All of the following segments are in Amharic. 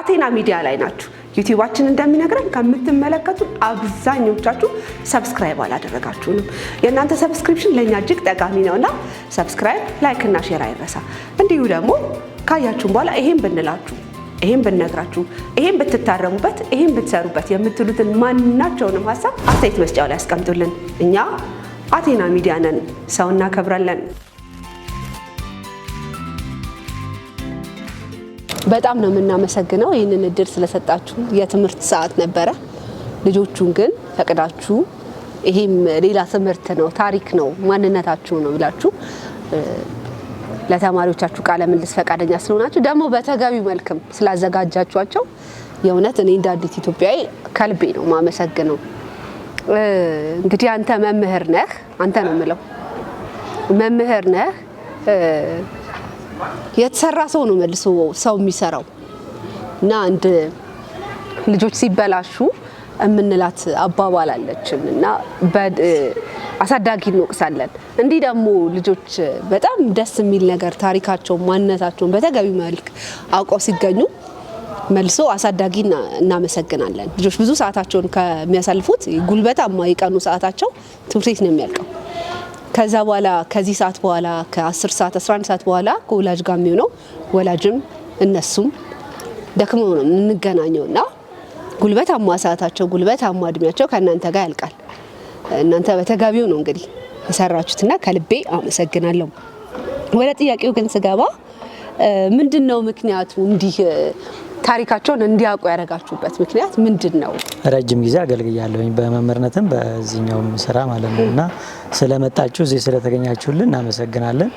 አቴና ሚዲያ ላይ ናችሁ። ዩቲዩባችን እንደሚነግረን ከምትመለከቱን አብዛኞቻችሁ subscribe አላደረጋችሁንም። የእናንተ subscription ለእኛ እጅግ ጠቃሚ ነውና subscribe፣ like እና share አይረሳ። እንዲሁ ደግሞ ካያችሁን በኋላ ይሄን ብንላችሁ፣ ይሄን ብንነግራችሁ፣ ይሄን ብትታረሙበት፣ ይሄን ብትሰሩበት የምትሉትን ማናቸውንም ሀሳብ አስተያየት መስጫው ላይ ያስቀምጡልን። እኛ አቴና ሚዲያ ነን። ሰው እናከብራለን። በጣም ነው የምናመሰግነው ይህንን እድል ስለሰጣችሁ። የትምህርት ሰዓት ነበረ። ልጆቹን ግን ፈቅዳችሁ ይሄም ሌላ ትምህርት ነው፣ ታሪክ ነው፣ ማንነታችሁ ነው ብላችሁ ለተማሪዎቻችሁ ቃለ ምልልስ ፈቃደኛ ስለሆናችሁ፣ ደግሞ በተገቢው መልክም ስላዘጋጃችኋቸው የእውነት እኔ እንደ አንዲት ኢትዮጵያዊ ከልቤ ነው ማመሰግነው። እንግዲህ አንተ መምህር ነህ፣ አንተ ነው የምለው፣ መምህር ነህ። የተሰራ ሰው ነው መልሶ ሰው የሚሰራው። እና አንድ ልጆች ሲበላሹ የምንላት አባባል አለችን እና አሳዳጊ እንወቅሳለን። እንዲህ ደግሞ ልጆች በጣም ደስ የሚል ነገር ታሪካቸውን፣ ማንነታቸውን በተገቢ መልክ አውቀው ሲገኙ መልሶ አሳዳጊ እናመሰግናለን። ልጆች ብዙ ሰዓታቸውን ከሚያሳልፉት ጉልበታማ የቀኑ ሰዓታቸው ትምህርት ቤት ነው የሚያልቀው። ከዛ በኋላ፣ ከዚህ ሰዓት በኋላ፣ ከ10 ሰዓት፣ 11 ሰዓት በኋላ ከወላጅ ጋር የሚሆነው ወላጅም እነሱም ደክመው ነው የምንገናኘው እና ጉልበታማ ሰዓታቸው፣ ጉልበታማ እድሜያቸው ከእናንተ ጋር ያልቃል። እናንተ በተገቢው ነው እንግዲህ የሰራችሁትና ከልቤ አመሰግናለሁ። ወደ ጥያቄው ግን ስገባ ምንድን ነው ምክንያቱ? እንዲህ ታሪካቸውን እንዲያውቁ ያደረጋችሁበት ምክንያት ምንድን ነው? ረጅም ጊዜ አገልግያለሁኝ በመምህርነትም በዚህኛውም ስራ ማለት ነው። እና ስለመጣችሁ፣ እዚህ ስለተገኛችሁልን እናመሰግናለን።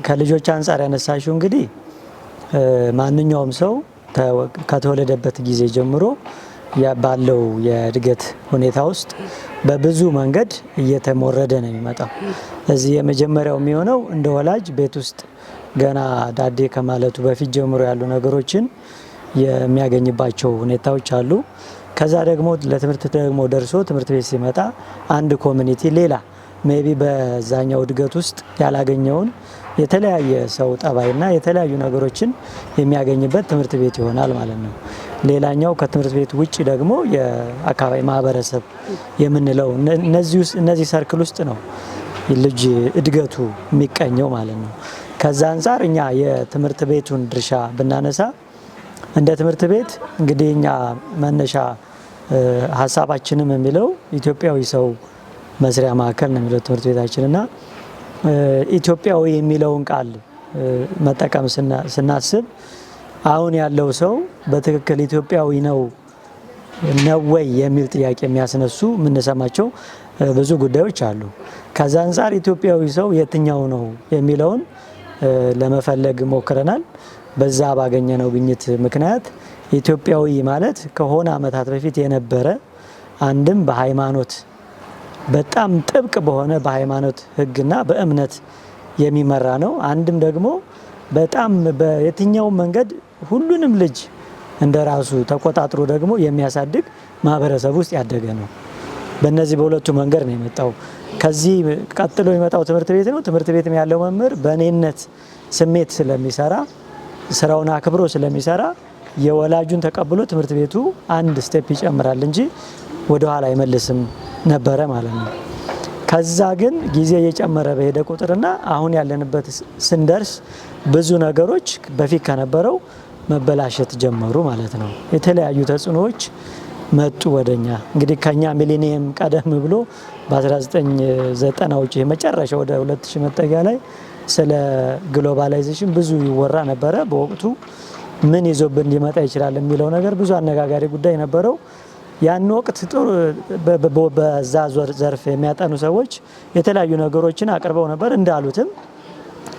ከልጆች አንጻር ያነሳሽው እንግዲህ ማንኛውም ሰው ከተወለደበት ጊዜ ጀምሮ ባለው የእድገት ሁኔታ ውስጥ በብዙ መንገድ እየተሞረደ ነው የሚመጣው። እዚህ የመጀመሪያው የሚሆነው እንደ ወላጅ ቤት ውስጥ ገና ዳዴ ከማለቱ በፊት ጀምሮ ያሉ ነገሮችን የሚያገኝባቸው ሁኔታዎች አሉ። ከዛ ደግሞ ለትምህርት ደግሞ ደርሶ ትምህርት ቤት ሲመጣ አንድ community ሌላ maybe በዛኛው እድገት ውስጥ ያላገኘውን የተለያየ ሰው ጠባይና የተለያዩ ነገሮችን የሚያገኝበት ትምህርት ቤት ይሆናል ማለት ነው። ሌላኛው ከትምህርት ቤት ውጭ ደግሞ የአካባቢ ማህበረሰብ የምንለው እነዚህ ውስጥ፣ እነዚህ circle ውስጥ ነው ልጅ እድገቱ የሚቃኘው ማለት ነው። ከዛ አንጻር እኛ የትምህርት ቤቱን ድርሻ ብናነሳ እንደ ትምህርት ቤት እንግዲህ እኛ መነሻ ሀሳባችንም የሚለው ኢትዮጵያዊ ሰው መስሪያ ማዕከል ነው የሚለው ትምህርት ቤታችን። እና ኢትዮጵያዊ የሚለውን ቃል መጠቀም ስናስብ አሁን ያለው ሰው በትክክል ኢትዮጵያዊ ነው ወይ የሚል ጥያቄ የሚያስነሱ የምንሰማቸው ብዙ ጉዳዮች አሉ። ከዛ አንጻር ኢትዮጵያዊ ሰው የትኛው ነው የሚለውን ለመፈለግ ሞክረናል። በዛ ባገኘነው ግኝት ምክንያት ኢትዮጵያዊ ማለት ከሆነ ዓመታት በፊት የነበረ፣ አንድም በሃይማኖት በጣም ጥብቅ በሆነ በሃይማኖት ሕግና በእምነት የሚመራ ነው። አንድም ደግሞ በጣም በየትኛውም መንገድ ሁሉንም ልጅ እንደ ራሱ ተቆጣጥሮ ደግሞ የሚያሳድግ ማህበረሰብ ውስጥ ያደገ ነው። በእነዚህ በሁለቱ መንገድ ነው የመጣው። ከዚህ ቀጥሎ የሚመጣው ትምህርት ቤት ነው። ትምህርት ቤትም ያለው መምህር በእኔነት ስሜት ስለሚሰራ፣ ስራውን አክብሮ ስለሚሰራ የወላጁን ተቀብሎ ትምህርት ቤቱ አንድ step ይጨምራል እንጂ ወደ ኋላ አይመልስም ነበረ ማለት ነው። ከዛ ግን ጊዜ እየጨመረ በሄደ ቁጥርና አሁን ያለንበት ስንደርስ ብዙ ነገሮች በፊት ከነበረው መበላሸት ጀመሩ ማለት ነው። የተለያዩ ተጽዕኖዎች መጡ ወደኛ። እንግዲህ ከኛ ሚሊኒየም ቀደም ብሎ በ1990ዎቹ የመጨረሻ ወደ 2000 መጠጊያ ላይ ስለ globalization ብዙ ይወራ ነበረ። በወቅቱ ምን ይዞብን ሊመጣ ይችላል የሚለው ነገር ብዙ አነጋጋሪ ጉዳይ ነበረው። ያን ወቅት ጥሩ በዛ ዘርፍ የሚያጠኑ ሰዎች የተለያዩ ነገሮችን አቅርበው ነበር። እንዳሉትም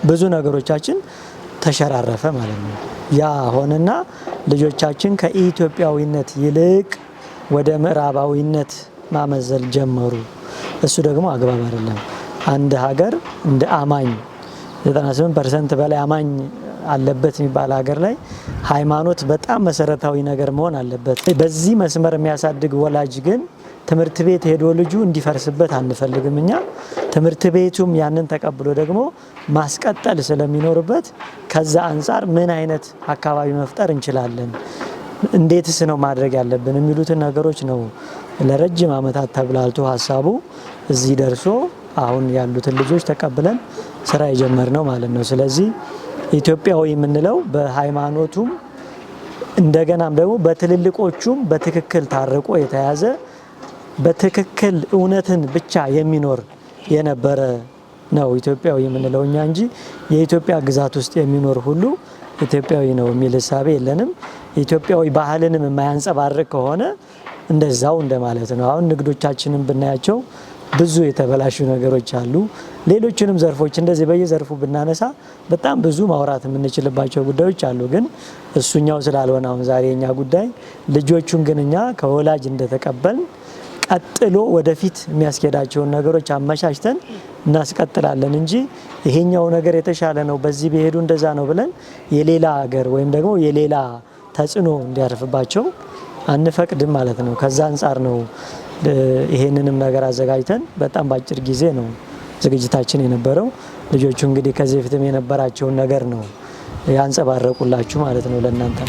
ብዙ ነገሮቻችን ተሸራረፈ ማለት ነው። ያ ሆነና ልጆቻችን ከኢትዮጵያዊነት ይልቅ ወደ ምዕራባዊነት ማመዘል ጀመሩ። እሱ ደግሞ አግባብ አይደለም። አንድ ሀገር እንደ አማኝ 98% በላይ አማኝ አለበት የሚባል ሀገር ላይ ሃይማኖት በጣም መሰረታዊ ነገር መሆን አለበት። በዚህ መስመር የሚያሳድግ ወላጅ ግን ትምህርት ቤት ሄዶ ልጁ እንዲፈርስበት አንፈልግም። እኛ ትምህርት ቤቱም ያንን ተቀብሎ ደግሞ ማስቀጠል ስለሚኖርበት ከዛ አንጻር ምን አይነት አካባቢ መፍጠር እንችላለን፣ እንዴትስ ነው ማድረግ ያለብን የሚሉትን ነገሮች ነው ለረጅም ዓመታት ተብላልቶ ሀሳቡ እዚህ ደርሶ አሁን ያሉትን ልጆች ተቀብለን ስራ የጀመርነው ማለት ነው። ስለዚህ ኢትዮጵያዊ የምንለው በሃይማኖቱም እንደገናም ደግሞ በትልልቆቹም በትክክል ታርቆ የተያዘ፣ በትክክል እውነትን ብቻ የሚኖር የነበረ ነው ኢትዮጵያዊ የምንለው እኛ እንጂ የኢትዮጵያ ግዛት ውስጥ የሚኖር ሁሉ ኢትዮጵያዊ ነው የሚል እሳቤ የለንም። ኢትዮጵያዊ ባህልንም የማያንጸባርቅ ከሆነ እንደዛው እንደማለት ነው። አሁን ንግዶቻችንን ብናያቸው ብዙ የተበላሹ ነገሮች አሉ። ሌሎችንም ዘርፎች እንደዚህ በየዘርፉ ብናነሳ በጣም ብዙ ማውራት የምንችልባቸው ጉዳዮች አሉ። ግን እሱኛው ስላልሆነ አሁን ዛሬ የኛ ጉዳይ ልጆቹን ግን እኛ ከወላጅ እንደተቀበልን ቀጥሎ ወደፊት የሚያስኬዳቸውን ነገሮች አመቻችተን እናስቀጥላለን እንጂ ይሄኛው ነገር የተሻለ ነው፣ በዚህ ቢሄዱ እንደዛ ነው ብለን የሌላ ሀገር ወይም ደግሞ የሌላ ተጽዕኖ እንዲያርፍባቸው አንፈቅድም ማለት ነው። ከዛ አንጻር ነው ይሄንንም ነገር አዘጋጅተን በጣም በአጭር ጊዜ ነው ዝግጅታችን የነበረው። ልጆቹ እንግዲህ ከዚህ በፊትም የነበራቸውን ነገር ነው ያንጸባረቁላችሁ ማለት ነው ለእናንተ።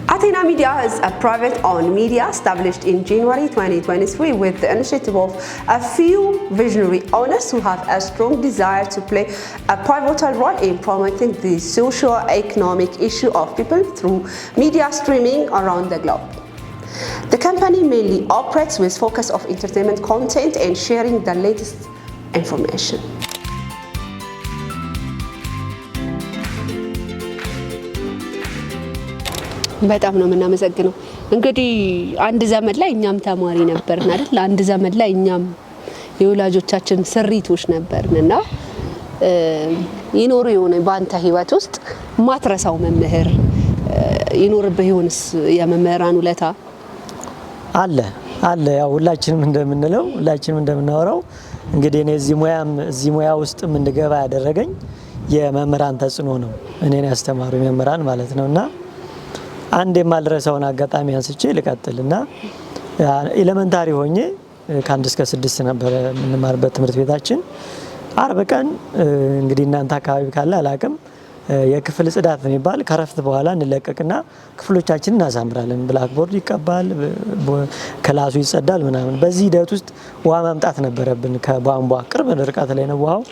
Athena Media is a private-owned media established in January 2023 with the initiative of a few visionary owners who have a strong desire to play a pivotal role in promoting the socio-economic issue of people through media streaming around the globe. The company mainly operates with focus of entertainment content and sharing the latest information. በጣም ነው የምናመሰግነው። እንግዲህ አንድ ዘመን ላይ እኛም ተማሪ ነበርን አይደል? አንድ ዘመን ላይ እኛም የወላጆቻችን ስሪቶች ነበርን እና ይኖሩ የሆነ በአንተ ህይወት ውስጥ ማትረሳው መምህር ይኖርብህ ይሆንስ የመምህራን ውለታ? አለ፣ አለ። ያው ሁላችንም እንደምንለው፣ ሁላችንም እንደምናወራው እንግዲህ እኔ እዚህ ሙያ ውስጥም እንድገባ ያደረገኝ የመምህራን ተጽዕኖ ነው። እኔን ያስተማሩ መምህራን ማለት ነው። እና አንድ የማልረሳውን አጋጣሚ አንስቼ ልቀጥል። እና elementary ሆኜ ከ1 እስከ 6 ነበረ የምንማርበት ትምህርት ቤታችን። አርብ ቀን እንግዲህ እናንተ አካባቢ ካለ አላቅም፣ የክፍል ጽዳት የሚባል ከረፍት በኋላ እንለቀቅና ክፍሎቻችንን እናሳምራለን። Blackboard ይቀባል፣ ክላሱ ይጸዳል ምናምን። በዚህ ሂደት ውስጥ ውሃ ማምጣት ነበረብን ከቧንቧ፣ ቅርብ ርቀት ላይ ነው ውሃው።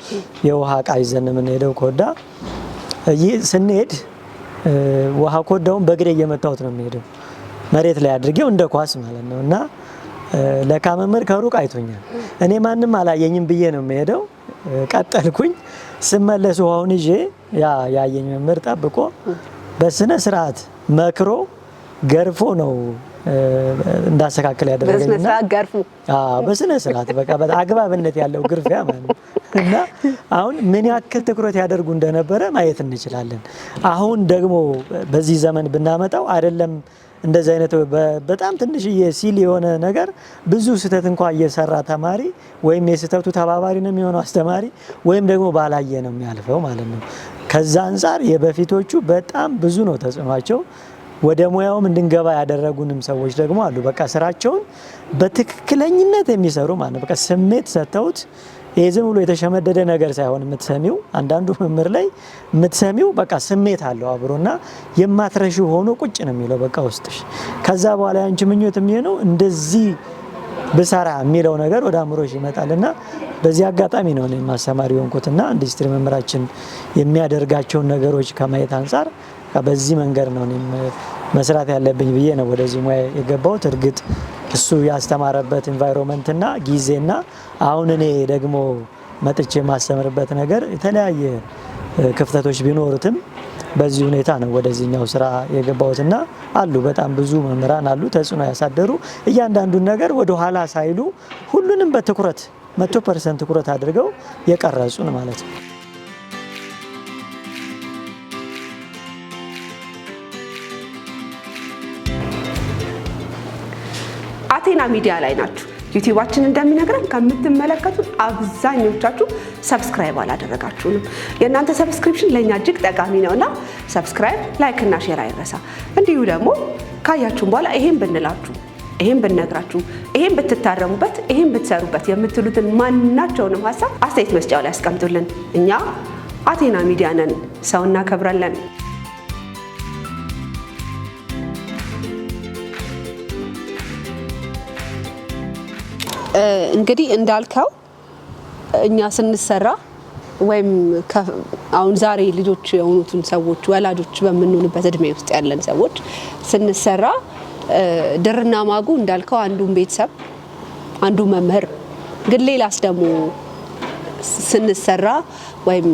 የውሃ እቃ ይዘን የምንሄደው ኮዳ። ይህ ስንሄድ ውሃ ኮዳውን በእግሬ እየመታሁት ነው የሚሄደው፣ መሬት ላይ አድርጌው እንደ ኳስ ማለት ነው። እና ለካ መምህር ከሩቅ አይቶኛል። እኔ ማንም አላየኝም ብዬ ነው የምሄደው። ቀጠልኩኝ። ስመለስ ውሃውን ይዤ ያ ያየኝ መምህር ጠብቆ በስነ ስርዓት መክሮ ገርፎ ነው እንዳስተካክል ያደረገኝ። በስነ ስርዓት ገርፎ። አዎ፣ በስነ ስርዓት፣ በቃ አግባብነት ያለው ግርፊያ ማለት ነው። እና አሁን ምን ያክል ትኩረት ያደርጉ እንደነበረ ማየት እንችላለን። አሁን ደግሞ በዚህ ዘመን ብናመጣው አይደለም እንደዚህ አይነት በጣም ትንሽዬ silly የሆነ ነገር ብዙ ስህተት እንኳ እየሰራ ተማሪ ወይም የስህተቱ ተባባሪ ነው የሚሆነው አስተማሪ ወይም ደግሞ ባላየ ነው የሚያልፈው ማለት ነው። ከዛ አንጻር የበፊቶቹ በጣም ብዙ ነው ተጽዕኗቸው። ወደ ሙያውም እንድንገባ ያደረጉንም ሰዎች ደግሞ አሉ። በቃ ስራቸውን በትክክለኝነት የሚሰሩ ማለት ነው። በቃ ስሜት ሰጥተውት፣ ይሄ ዝም ብሎ የተሸመደደ ነገር ሳይሆን የምትሰሚው፣ አንዳንዱ መምህር ላይ የምትሰሚው በቃ ስሜት አለው አብሮና የማትረሺው ሆኖ ቁጭ ነው የሚለው በቃ ውስጥሽ። ከዛ በኋላ ያንቺ ምኞት የሚሆነው እንደዚህ ብሰራ የሚለው ነገር ወደ አእምሮሽ ይመጣል። እና በዚህ አጋጣሚ ነው እኔም አስተማሪ የሆንኩትና ኢንዱስትሪ መምህራችን የሚያደርጋቸውን ነገሮች ከማየት አንጻር በዚህ መንገድ ነው እኔም መስራት ያለብኝ ብዬ ነው ወደዚህ ሙያ የገባሁት። እርግጥ እሱ ያስተማረበት environment ና ጊዜና አሁን እኔ ደግሞ መጥቼ የማስተምርበት ነገር የተለያየ ክፍተቶች ቢኖሩትም በዚህ ሁኔታ ነው ወደዚህኛው ስራ የገባሁትና አሉ፣ በጣም ብዙ መምህራን አሉ ተጽዕኖ ያሳደሩ፣ እያንዳንዱን ነገር ወደ ኋላ ሳይሉ ሁሉንም በትኩረት 100% ትኩረት አድርገው የቀረጹን ማለት ነው። አቴና ሚዲያ ላይ ናችሁ። ዩቲዩባችን እንደሚነግረን ከምትመለከቱት አብዛኞቻችሁ subscribe አላደረጋችሁንም። የእናንተ subscription ለእኛ እጅግ ጠቃሚ ነውና subscribe፣ like እና share አይረሳ። እንዲሁ ደግሞ ካያችሁን በኋላ ይሄን ብንላችሁ፣ ይሄን ብንነግራችሁ፣ ይሄን ብትታረሙበት፣ ይሄን ብትሰሩበት የምትሉትን ማናቸውንም ሀሳብ አስተያየት መስጫው ላይ ያስቀምጡልን። እኛ አቴና ሚዲያ ነን፣ ሰው እናከብራለን። እንግዲህ እንዳልከው እኛ ስንሰራ ወይም አሁን ዛሬ ልጆች የሆኑትን ሰዎች ወላጆች በምንሆንበት እድሜ ውስጥ ያለን ሰዎች ስንሰራ ድርና ማጉ እንዳልከው አንዱን ቤተሰብ አንዱ መምህር፣ ግን ሌላስ ደግሞ ስንሰራ ወይም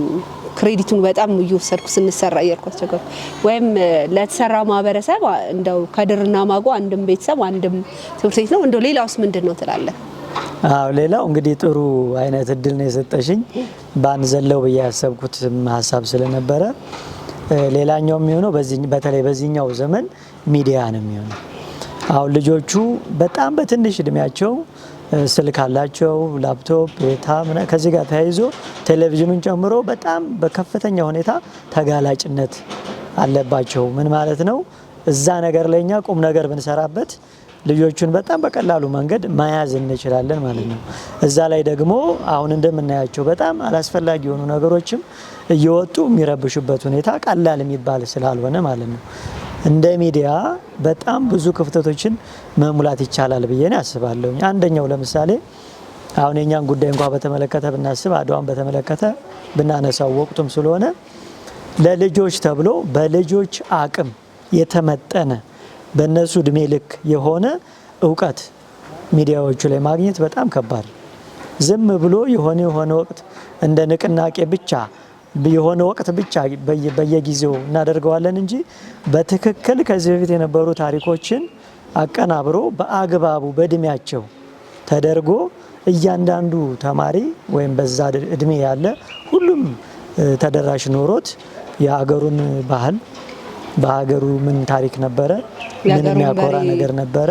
credit ኡን በጣም እየወሰድኩ ስንሰራ እያልኩ አስቸገርኩ። ወይም ለተሰራ ማህበረሰብ እንደው ከድርና ማጉ አንድም ቤተሰብ አንድም ትምህርት ቤት ነው። እንደው ሌላውስ ምንድን ነው ትላለህ? አዎ፣ ሌላው እንግዲህ ጥሩ አይነት እድል ነው የሰጠሽኝ። ባንዘለው ብዬ ያሰብኩት ሀሳብ ስለነበረ ሌላኛው የሚሆነው በተለይ በዚህኛው ዘመን ሚዲያ ነው የሚሆነው። አሁን ልጆቹ በጣም በትንሽ እድሜያቸው ስልክ አላቸው፣ ላፕቶፕ፣ tab፣ ከዚህ ጋር ተያይዞ ቴሌቪዥኑን ጨምሮ በጣም በከፍተኛ ሁኔታ ተጋላጭነት አለባቸው። ምን ማለት ነው? እዛ ነገር ላይ እኛ ቁም ነገር ብንሰራበት ልጆቹን በጣም በቀላሉ መንገድ መያዝ እንችላለን ማለት ነው። እዛ ላይ ደግሞ አሁን እንደምናያቸው በጣም አላስፈላጊ የሆኑ ነገሮችም እየወጡ የሚረብሹበት ሁኔታ ቀላል የሚባል ስላልሆነ ማለት ነው። እንደ ሚዲያ በጣም ብዙ ክፍተቶችን መሙላት ይቻላል ብዬ ነው አስባለሁ። አንደኛው ለምሳሌ አሁን የኛን ጉዳይ እንኳ በተመለከተ ብናስብ፣ አድዋን በተመለከተ ብናነሳው ወቅቱም ስለሆነ፣ ለልጆች ተብሎ በልጆች አቅም የተመጠነ፣ በእነሱ እድሜ ልክ የሆነ እውቀት ሚዲያዎቹ ላይ ማግኘት በጣም ከባድ፣ ዝም ብሎ የሆነ የሆነ ወቅት እንደ ንቅናቄ ብቻ፣ የሆነ ወቅት ብቻ በየጊዜው እናደርገዋለን እንጂ በትክክል ከዚህ በፊት የነበሩ ታሪኮችን አቀናብሮ በአግባቡ በእድሜያቸው ተደርጎ እያንዳንዱ ተማሪ ወይም በዛ እድሜ ያለ ሁሉም ተደራሽ ኖሮት የሀገሩን ባህል፣ በሀገሩ ምን ታሪክ ነበረ፣ ምን የሚያኮራ ነገር ነበረ፣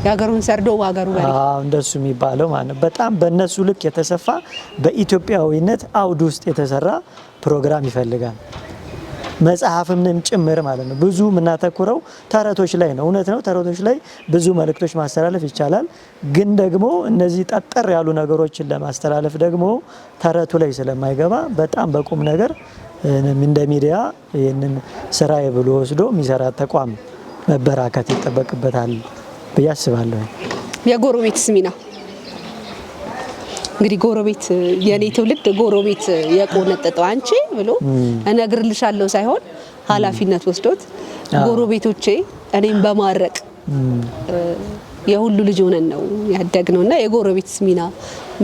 የሀገሩን ሰርዶ በሀገሩ በሬ። አዎ፣ እንደሱ የሚባለው ማለት ነው። በጣም በእነሱ ልክ የተሰፋ፣ በኢትዮጵያዊነት አውድ ውስጥ የተሰራ ፕሮግራም ይፈልጋል። መጽሐፍንም ጭምር ማለት ነው። ብዙ የምናተኩረው ተረቶች ላይ ነው። እውነት ነው፣ ተረቶች ላይ ብዙ መልእክቶች ማስተላለፍ ይቻላል። ግን ደግሞ እነዚህ ጠጠር ያሉ ነገሮችን ለማስተላለፍ ደግሞ ተረቱ ላይ ስለማይገባ በጣም በቁም ነገር እንደ ሚዲያ ይህንን ስራዬ ብሎ ወስዶ የሚሰራ ተቋም መበራከት ይጠበቅበታል ብዬ አስባለሁ። የጎረቤትስ ሚና? እንግዲህ ጎረቤት፣ የኔ ትውልድ ጎረቤት የቆነጠጠው አንቺ ብሎ እነግርልሻለሁ ሳይሆን ኃላፊነት ወስዶት ጎረቤቶቼ እኔም በማረቅ የሁሉ ልጅ ሆነን ነው ያደግነው እና የጎረቤትስ ሚና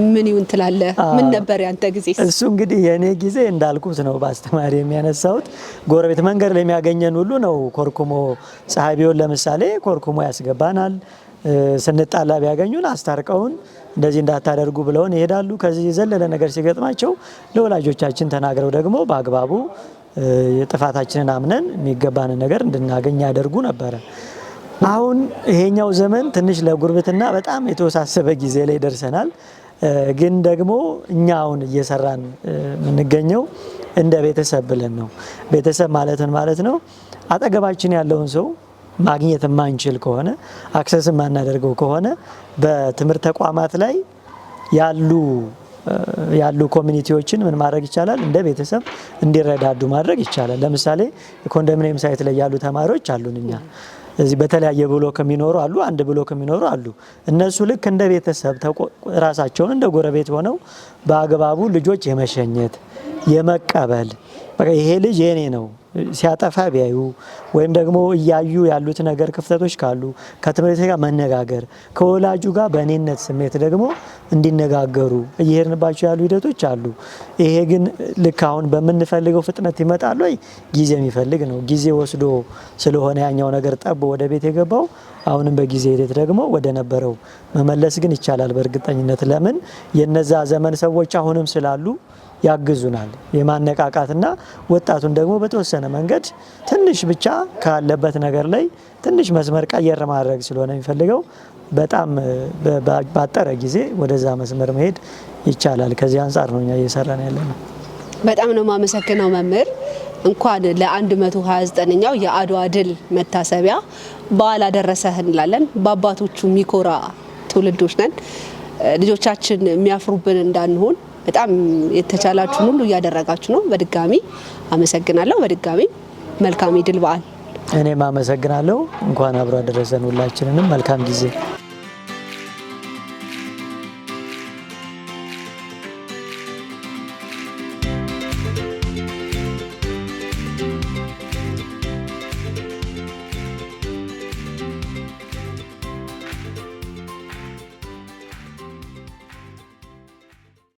ምን ይሁን ትላለህ? ምን ነበር ያንተ ጊዜ? እሱ እንግዲህ የእኔ ጊዜ እንዳልኩት ነው። በአስተማሪ የሚያነሳሁት ጎረቤት መንገድ ላይ የሚያገኘን ሁሉ ነው ኮርኩሞ፣ ፀሐይ ቢሆን ለምሳሌ ኮርኩሞ ያስገባናል። ስንጣላ ቢያገኙን አስታርቀውን እንደዚህ እንዳታደርጉ ብለውን ይሄዳሉ። ከዚህ የዘለለ ነገር ሲገጥማቸው ለወላጆቻችን ተናግረው ደግሞ በአግባቡ የጥፋታችንን አምነን የሚገባንን ነገር እንድናገኝ ያደርጉ ነበረ። አሁን ይሄኛው ዘመን ትንሽ ለጉርብትና በጣም የተወሳሰበ ጊዜ ላይ ደርሰናል። ግን ደግሞ እኛ አሁን እየሰራን የምንገኘው እንደ ቤተሰብ ብለን ነው። ቤተሰብ ማለትን ማለት ነው፣ አጠገባችን ያለውን ሰው ማግኘት የማንችል ከሆነ፣ access የማናደርገው ከሆነ፣ በትምህርት ተቋማት ላይ ያሉ community ዎችን ምን ማድረግ ይቻላል? እንደ ቤተሰብ እንዲረዳዱ ማድረግ ይቻላል። ለምሳሌ ኮንዶሚኒየም site ላይ ያሉ ተማሪዎች አሉን እኛ እዚህ፣ በተለያየ block የሚኖሩ አሉ፣ አንድ block የሚኖሩ አሉ። እነሱ ልክ እንደ ቤተሰብ ራሳቸውን እንደ ጎረቤት ሆነው በአግባቡ ልጆች የመሸኘት፣ የመቀበል፣ በቃ ይሄ ልጅ የኔ ነው፣ ሲያጠፋ ቢያዩ ወይም ደግሞ እያዩ ያሉት ነገር ክፍተቶች ካሉ ከትምህርት ቤት ጋር መነጋገር፣ ከወላጁ ጋር በእኔነት ስሜት ደግሞ እንዲነጋገሩ እየሄድንባቸው ያሉ ሂደቶች አሉ። ይሄ ግን ልክ አሁን በምንፈልገው ፍጥነት ይመጣል ወይ? ጊዜ የሚፈልግ ነው። ጊዜ ወስዶ ስለሆነ ያኛው ነገር ጠቦ ወደ ቤት የገባው፣ አሁንም በጊዜ ሂደት ደግሞ ወደ ነበረው መመለስ ግን ይቻላል በእርግጠኝነት። ለምን? የነዛ ዘመን ሰዎች አሁንም ስላሉ ያግዙናል። የማነቃቃትና ወጣቱን ደግሞ በተወሰነ መንገድ ትንሽ ብቻ ካለበት ነገር ላይ ትንሽ መስመር ቀየር ማድረግ ስለሆነ የሚፈልገው በጣም ባጠረ ጊዜ ወደዛ መስመር መሄድ ይቻላል። ከዚህ አንጻር ነው እኛ እየሰራን ያለ ነው። በጣም ነው የማመሰግነው መምህር። እንኳን ለ129ኛው የአድዋ ድል መታሰቢያ በዓል አደረሰህ እንላለን። በአባቶቹ የሚኮራ ትውልዶች ነን። ልጆቻችን የሚያፍሩብን እንዳንሆን በጣም የተቻላችሁን ሁሉ እያደረጋችሁ ነው። በድጋሚ አመሰግናለሁ። በድጋሚ መልካም የድል በዓል። እኔም አመሰግናለሁ። እንኳን አብሮ አደረሰን ሁላችንንም። መልካም ጊዜ።